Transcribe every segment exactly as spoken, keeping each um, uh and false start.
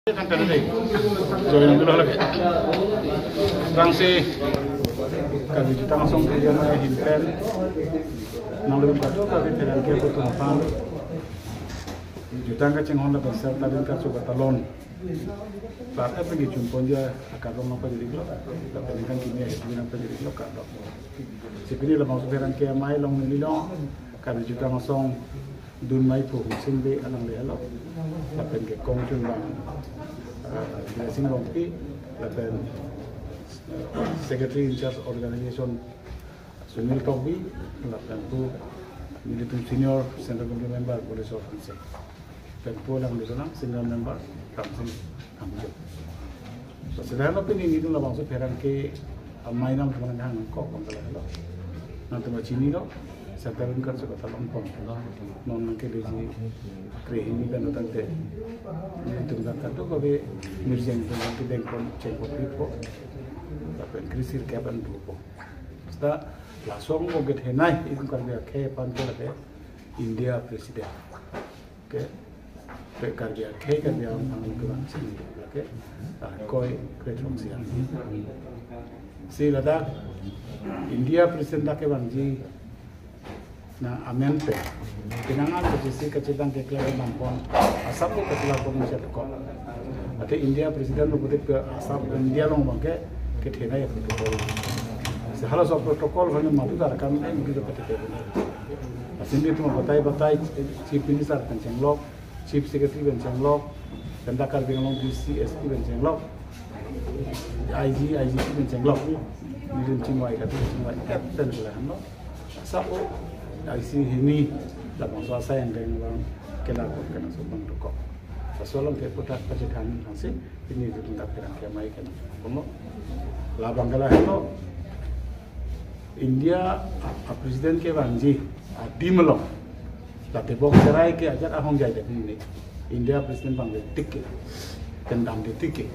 Join dolo lagi. Tangsi Karbi Jutang Asong Pujana ahin pen nanglitum kadokave pherangke atum aphan jutang kachinghon lapen self-help group kachokatalon. Lapen ke chunponji akardom nangpajirlo, lapen ningkan kimi ahin nangpajirlo kardom. Si pini labangso pherangke amei along neli along Karbi Jutang Asong dunmei pu Hum Sing Bey alangli helo. Lapen ke kongchun abang, eh, Blessing Rongpi, lapen, eh, Secretary in charge organization Sunil Tokbi, lapen pu nelitum senior Central Committee member Boleswar Hanse. Lapen pu alanglitum single member Ramsing Kamjok. So, selain itu, nelitum labangso pherangke amei nangtum nangkok abang ke lahelo. Nangtum chinilo, self-help group kachokatalon pon. Non nangkeleji krehini pen tangte. Nelitum dak kadokave mirjeng pen kedeng pon, cheng pon pipo. Lapen kre-sirkep an dupo. Seta lason ko kethenei, itum Karbi akhei aphan ke lake India President. Ke, ke Karbi akhei, Karbi Anglong kevang sini, lake, ah, koi kre-throksi an. Si ladak India President dak kevangji nang amen pen, penang an kachisi kachidang keklem nangpon, asap ko kachila ko mungset ko. Athe India President lo pute ke asap India along abang ke kethenei protocol. Si halaso protocol hanya madu dar kan en gitu pete pete. Asin itu batai batai Chief Minister pen chenglok, Chief Secretary pen chenglok, pen dak Karbi Anglong D C, S P pen chenglok, I G, I G P pen chenglok. Nelitum chingvai katu chingvai et pen ke lahenlo. Asap o, isi hini, labangso asai angdeng abang, kela ko kena so abang dokok. Laso along ke puthot pachethan nangsi, pini nelitum dak pherangke amei kena. Komo, labang ke lahelo, India a, a President kevangji adim along, la tebok terai ke ajat ahongjai det pini. India President vangve tik ke, kendamde tik ke.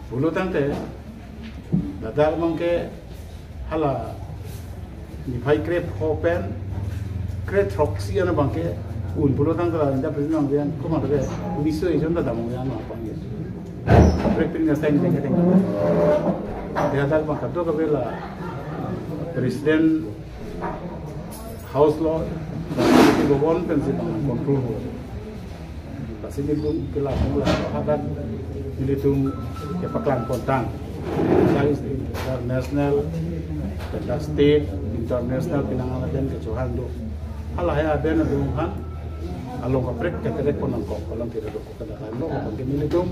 Pulo tangte, ladak abang ke hala niphai krepho pen krethroksi an abang ke un pulo tangte la India President vangve an komat ke miso ejon ta damvangve an apang ye. Kaprek pini asai angdeng kedeng. Dia ladak abang kadokave la President House lo, Rashtrapati Bhavan pensi abang control ho. Lasi nelitum ke lason la hadak nelitum kepaklang pontang. Dari international, dari state, international penang an aben kechohang do. Halahei aben atum aphan along kaprek kaprek pon nangkok, along kiri dokok kedaklo, abang ke nelitum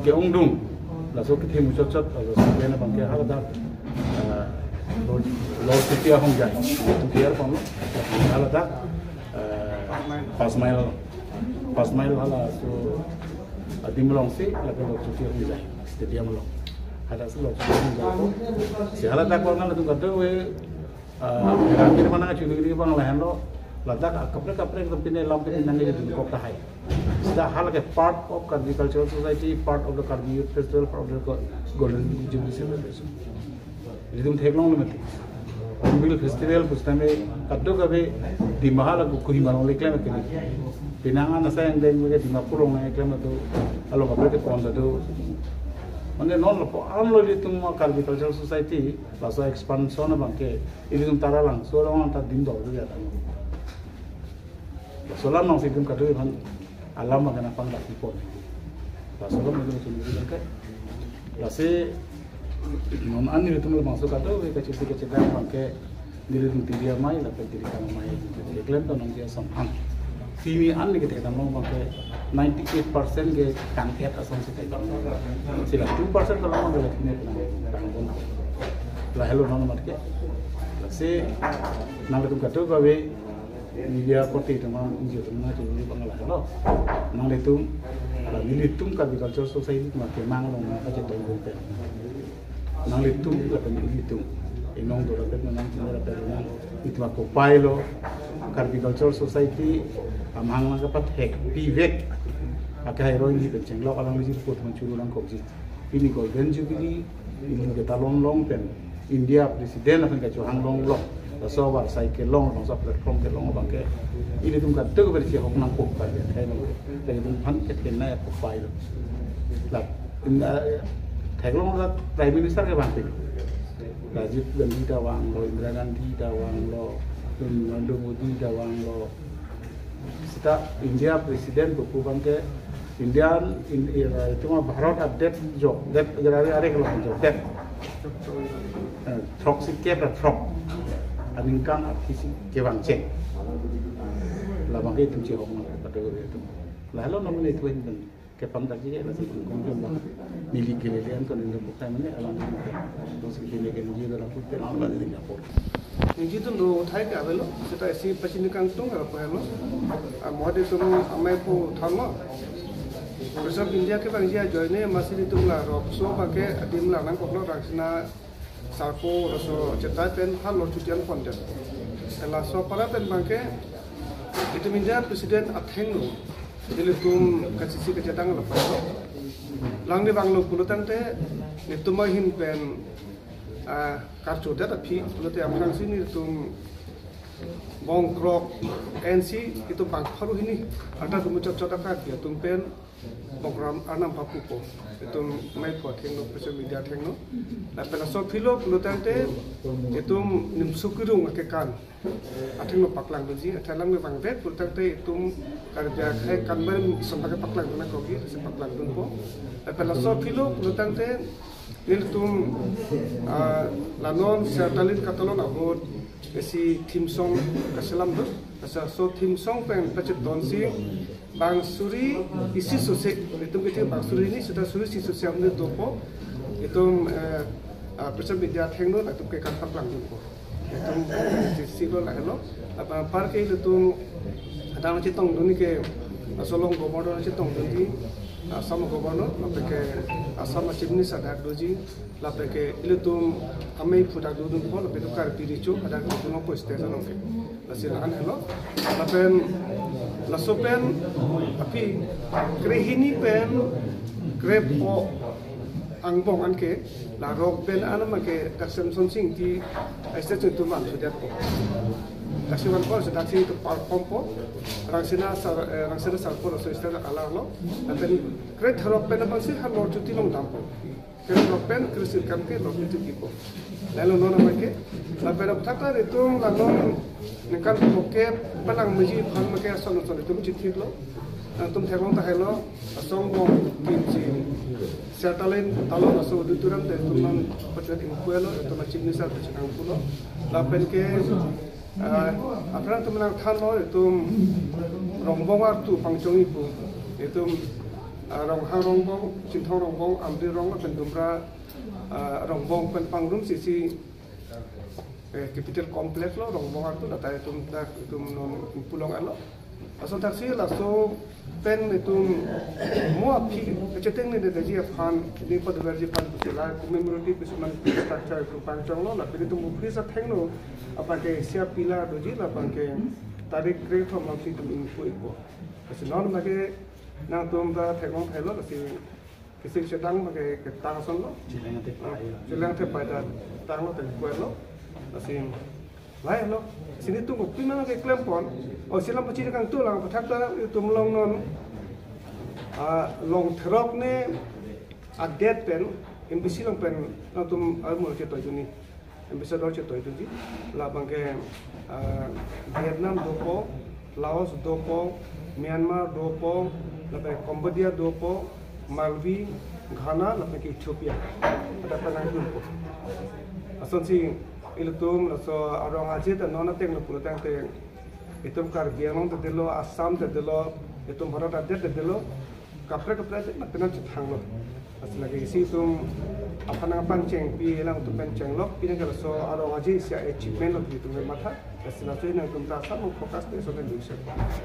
ke-ongdung. Laso kethe muchot chot, laso aben abang ke haladak, eh, lo, lo setia hongjai. Itu biar pon lo. Haladak, eh, Pas Mile, Pas Mile halaso adim alongsi, lapen lo setia hongjai. Stadium along. Haladak si lo setia hongjai. Si haladak abang nangtum kadokave, ah, kira-kira mana chiningri abang lahenlo, ladak kaprek kaprek atum pine lam pine nangkejutdun kok tahai. Seta hala ke part of Karbi Cultural Society, part of the Karbi Youth Festival, part of the Go-, Golden Jubilee Celebration. Nelitum theklonglo mati. Hornbill Festival pusitame kadokave Dima hala ku Kohima along le klem ke. Penang an asai angdeng ke Dimapur along le klem do. Along kaprek ke pon do. Mane non lapu-an lo nelitum Karbi Cultural Society, laso expansion abang ke, nelitum Taralangso along ta dim do ya. Laso alam nangsi nelitum kadokave aphan alam abang nangpangdak pon. Laso alam nelitum sumuri abang ke. Lasi non an nelitum labangso kadokave kachisi kachidang abang ke nelitum tiri amei lapen tiri kangmei keklem tonangji asonghang. Pini an neli kethekdamlo abang ke ninety-eight percent ke kang-et asonghang si thekdam. Si la two percent ke labang ke la pini kangpon. Lahelo non amat ke. Lasi nanglitum kadokave media korte atum, N G O atum nangchini abang lahelo. Nanglitum, la nelitum Karbi Cultural Society atum kemang along nangkachetong pen. Nanglitum lapen ilitum. Inong do lapen nang chini lapen nang. Itum akopai lo. Karbi Cultural Society amahang nangkapathek pivek. Akhai roi ni pen chenglok alangli jirpo atum churu nangkokji. Pini Golden Jubilee, ili ketalon long pen India President aphan kachohang long long. Laso war sai kelong, laso platform kelong abangke ilitum kadokave si hok nangkok pai ya, kainong. Lagi tum phan ke tenai kok pai lo. La, in, eh, theklong la Prime Minister kevang pik. Rajiv Gandhi ta vanglo, Indira Gandhi ta vanglo, Narendra Modi ta vanglo. Seta India President pu abangke India, in, eh, itum Bharat adet jok, det, are, are kelong jok, det. Eh, throksi kep ra throk. Aningkan aphisi kevang cheng. Labangke itum chehok nang, kadokave itum. Lahelo nominate wen ben. Kepangthakji lasi kongjon bang. Neli kelele an kon Indo bukai mane alang. Terus kini ke neli dalam putih alang lagi di dapur. Ningjetum do thai ke avelo, seta isi pachini kangtung ke apa lo? Ah, mohade tum amei pu thanlo. President of India kevangji ajoine masi ilitum la rokso abangke adim la nangkoklo, Rangsina Sarpo laso chetai pen halor chuti an pondet. Laso apara pen abangke itum India President athengno ilitum kachisi kachetang lo palo. Alangli vanglo pulo tangte nelitum ahin pen, ah, karchodet aphi pulote aphrangsi nelitum bongkrok N C itum bang pharo hini ata tum chot chot aka dia tum pen bongkrok arnam papupo. Itum amei pu athengno, President of India athengno. Lapen laso aphi lo pulo tangte itum nimso kerung akekan athengno paklang dunji, athe alangli vangdet pulo tangte itum Karbi akhei kanber isom abangke paklang dun nangkokji, si paklang dunpo. Lapen laso aphi lo pulo tangte nelitum, ah, la non Sertalin Katalon ahut isi theme song kaselam do. Laso theme song pen pachetongsi bang suri isi sose, itum kiti bang suri hini seta suri isi sose amne dopo. Itum, eh, ah, President of India athengno, itum ke kan paklang dunpo. Itum si lo lahelo. Apa parke ilitum adang chetong dunji ke, ah, solong governor chetong dunji, ah, Assam governor, lapen ke Assam chief minister dak doji, lapen ke ilitum amei pu dak dodunpo, lapen itum Karbi Recho dak dodunpo stage along ke. Lasi la-an helo. Lapen laso pen aphi krehini pen krepho angbong anke la rock band an abangke dak Semsonsing Ingti stage atum vanthudet po. Daksi vanpo, daksi itum perform po. Rangsina Sar, eh, Rangsina Sarpo laso stage alar lo. Lapen krethrok pen abangsi halor chuti long dampo. Krethrok pen kresirkam ke lor chuti kipo. Lahelo non abangke. Lapen aphuthak ta itum la non ningkan phokep palang meji aphan abangke ason ason itum chithik lo. Nangtum theklong tahai lo, asong bong kimji. Sertalin Katalon laso auditorium te itum non pachet ingpuelo, itum chief minister pachet ingpulo. Lapen ke, ah, aphrang itum nangthanlo, itum Rongbong artu pangchongji pu. Itum, ah, Ronghang Rongbong, Chinthong Rongbong, Amri Rong lapen Dumra, ah, Rongbong pen pangrumsi isi, eh, Capital Complex lo, Rongbong artu, lata itum dak itum non ingpu longle lo. Laso thaksi laso pen itum mo aphi kacheteng ne detji aphan, ne paduverji aphan pusi la commemorative কিছুমান structure itum pangchonglo, lapen itum office athengno abangke isi a-pillar doji, labangke tarik krethom alongsi itum ingpu ikpo. Lasi non abangke nangtum ta theklong tahai lo, lasi kisi chetang abangke ketang ason lo. Cheleng thepai. Cheleng thepai ta tanglo, tengkuetlo. Lasi lahelo. Lasi nelitum kopi ma keklem pon. O, isi alam pachini kangtung lang aphuthak ta itum long non, ah, long throk ne adet pen, M B C along pen, nangtum armur chetoi dunji. Ambassador chetoi dunji. Labangke, ah, Vietnam dopo, Laos dopo, Myanmar dopo, lapen Cambodia dopo, Malvi, Ghana, lapen ke Ethiopia. Ada penang dopo. Asonsi ilitum laso arong aje ta non ateng lo pulo tangte itum Karbi Anglong ta dolo, Assam ta dolo, itum Bharat adet ta dolo. Kaprek kaprek adet na penang chethanglo. Lasi lake isi itum aphan nangpangchengpi, alangtum pen chenglok, pini ke laso arong aje isi achievement lo itum matha. Lasi laso nangtum ta asam focus te so dan bisa.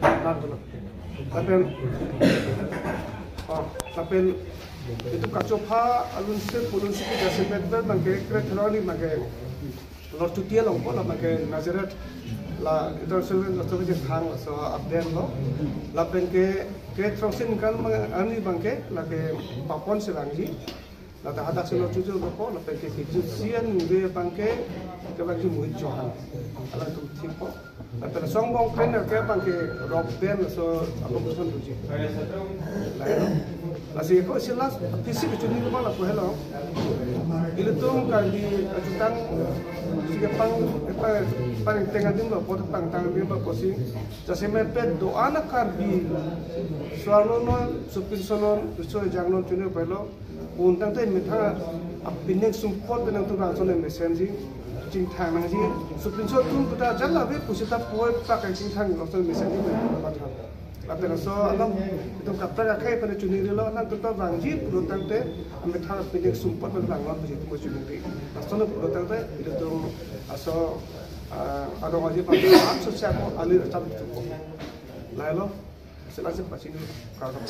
Nang dolo. Lapen, oh, lapen itum kachopha alun se pulun si kita semet ber mangke kret throk ni mangke lor chuti along po, labangke Nazareth la international laso kethang laso aden lo. Lapen ke krethrok si ningkan mang-, arni abangke lake papon si langji. Lata hadak silo chuchu ko, lapen ke kejut sian ve abang ke, ke abang ke muhit Johan. Alangtum thippo. Lapen asong bong pen ke abang ke rock band aso a-competition doji. Lahelo. Lasi ko isi last pisi kechuni ko lapu helo. Ilitum Karbi ajutang si kepang, kepang, pangtang adim lo, pot pangtang adim lo pusi. Jasemet pen do-an a-Karbi, so-arlo non, sopinso non, riso ejang non chuni pelo. Puntangte methang apining sumpot pen nangtum bangso ne mesenji, chingthang nangji, sopinso atum puta jala ve pusi ta poi pakai chingthang lason mesenji pen patha. Lapen aso alam itum kaprek akhei pen chuningri lo, nangtum ta vangji pulotangte amethang apining sumpot pen vang non pusi itum chuningri. Lason pulotangte itum aso, ah, adong aji pa am so siap ko alir acham itum ko. Lahelo, sila sip pachini kardom.